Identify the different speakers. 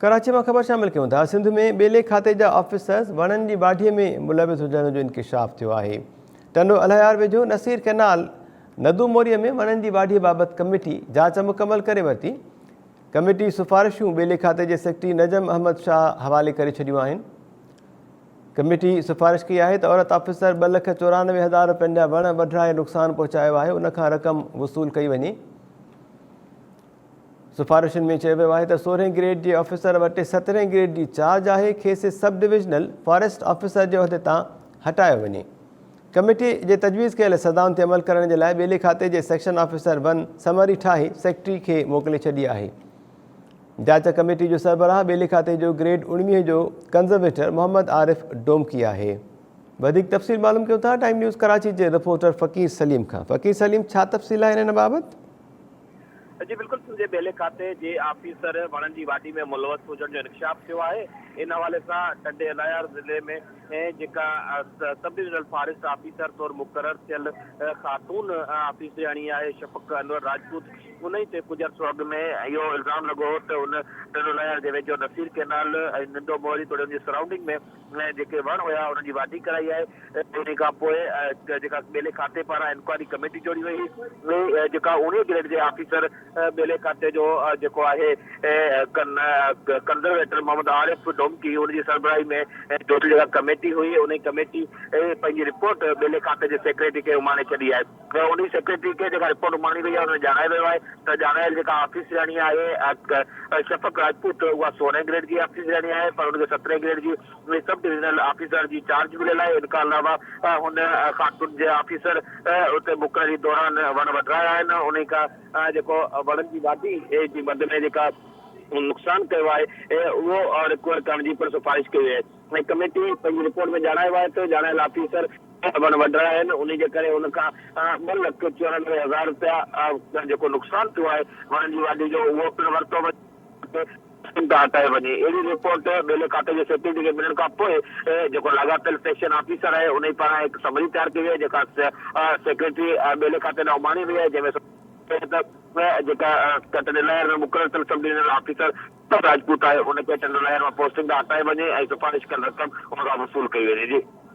Speaker 1: ڪراچي مان خبر شامل ڪيون ٿا سنڌ ۾ ٻيلي کاتي جا آفيسرز وڻن جي واڍي ۾ ملوث هجڻ جو انڪشاف ٿيو آهي. ٽنڊو الهيار ويجهو نصير ڪئنال ندو موري ۾ وڻن جي واڍي بابت ڪميٽي جاچ مڪمل ڪري ورتي. ڪميٽي سفارشون ٻيلي کاتي جي سيڪريٽري نجم احمد شاهه حوالي ڪري ڇڏيون آهن. ڪميٽي سفارش ڪئي آهي ته عورت آفيسر 2,94,000 رپين جا وڻ وڍرائي نقصان پهچايو آهي ان کان رقم وصول ڪئي وڃي. سفارشن ۾ چيو ويو آهي ته سورهين گريڊ جي آفيسر وٽ سترهين گريڊ جي چارج آهي، کيس سب ڊويزنل فاريسٽ آفيسر جي عهدي تان هٽايو وڃي. ڪميٽي جي تجويز ڪيل سزائن تي عمل ڪرڻ جي لاء ٻيلي کاتي جي سيڪشن آفيسر ون سمري ٺاهي سيڪريٽري کي موڪلي ڇڏي آهي. جاچ ڪميٽي جو سربراهه ٻيلي کاتي جو گريڊ 19 جو ڪنزرويٽر محمد عارف ڊومڪي آهي. وڌيڪ تفصيل معلوم ڪيون ٿا ٽائيم نيوز ڪراچي جي رپورٽر فقير سليم کان. فقير سليم ڇا تفصيل آهن ان بابت؟
Speaker 2: جي بلڪل سنڌ جي ٻيلي کاتي جي آفيسر وڻن جي واڍي ۾ ملوث هجڻ جو انڪشاف ٿيو آهي ان حوالي سان ٽنڊي الهيار ضلعي ۾ جيڪا سب ڊويزنل فاريسٽ آفيسر طور مقرر ٿيل خاتون آفيسرياڻي آهي شفق انور راجپوت انهي تي ڪجهه عرصو اڳ ۾ اهو الزام لڳو هو ته ان ٽنڊو الهيار جي ويجهو نصير ڪينال ۽ نندو موري توڙي ان جي سرائونڊنگ ۾ ۾ جيڪي وڻ هيا انهن جي واڍي ڪرائي آهي انهي کان پوء جيڪا ٻيلي کاتي پاران انڪوائري ڪميٽي جوڙي وئي هئي جيڪا اوڻيهه گريڊ جي آفيسر ٻيلي کاتي جو جيڪو آهي ڪنزرويٽر محمد عارف ڊومڪي ان جي سربراهي ۾ جوڙيل جيڪا ڪميٽي هئي انهي ڪميٽي پنهنجي رپورٽ ٻيلي کاتي جي سيڪريٽري کي اماڻي ڇڏي آهي. ته انهي سيڪريٽري کي جيڪا رپورٽ اماڻي وئي آهي ان ۾ ڄاڻايو ويو آهي ته ڄاڻايل جيڪا آفيسرياڻي آهي شفق راجپوت اها سورهين گريڊ جي آفيسرياڻي آهي پر ان کي سترهين گريڊ جي سب ڊويزنل آفيسر جي چارج مليل آهي ان کان علاوه هن خاتون جي آفيسر اتي مقرري دوران وڻ وڍرايا آهن انهي کان جيڪو وڻن جي واڍي جي مد ۾ جيڪا نقصان ڪيو آهي اهو رڪور ڪرڻ جي پڻ سفارش ڪئي وئي آهي. ۽ ڪميٽي پنهنجي رپورٽ ۾ ڄاڻايو آهي ته ڄاڻايل آفيسر وڻ وڍرايا آهن انهي جي ڪري ان کان 2,94,000 رپيا جيڪو نقصان ٿيو آهي وڻن جي واڍي جو اهو پڻ ورتو وڃي تان هٽايو وڃي اهڙي رپورٽ ٻيلي کاتي جي سيڪريٽري کي ملڻ کان پوء جيڪو لاڳاپيل سيڪشن آفيسر آهي انهي پاران هڪ سمري تيار ڪئي وئي جيڪا سيڪريٽري ٻيلي کاتي ڏانهن اماڻي وئي آهي جنهن ۾ ته جيڪا ڪٽني لهر ۾ مقرر ٿيل سب ڊويزنل آفيسر راجپوت آهي ان کي ٽنڊو لهر مان پوسٽنگ تان هٽايو وڃي ۽ سفارش ڪيل رقم ان کان وصول ڪئي وڃي جي.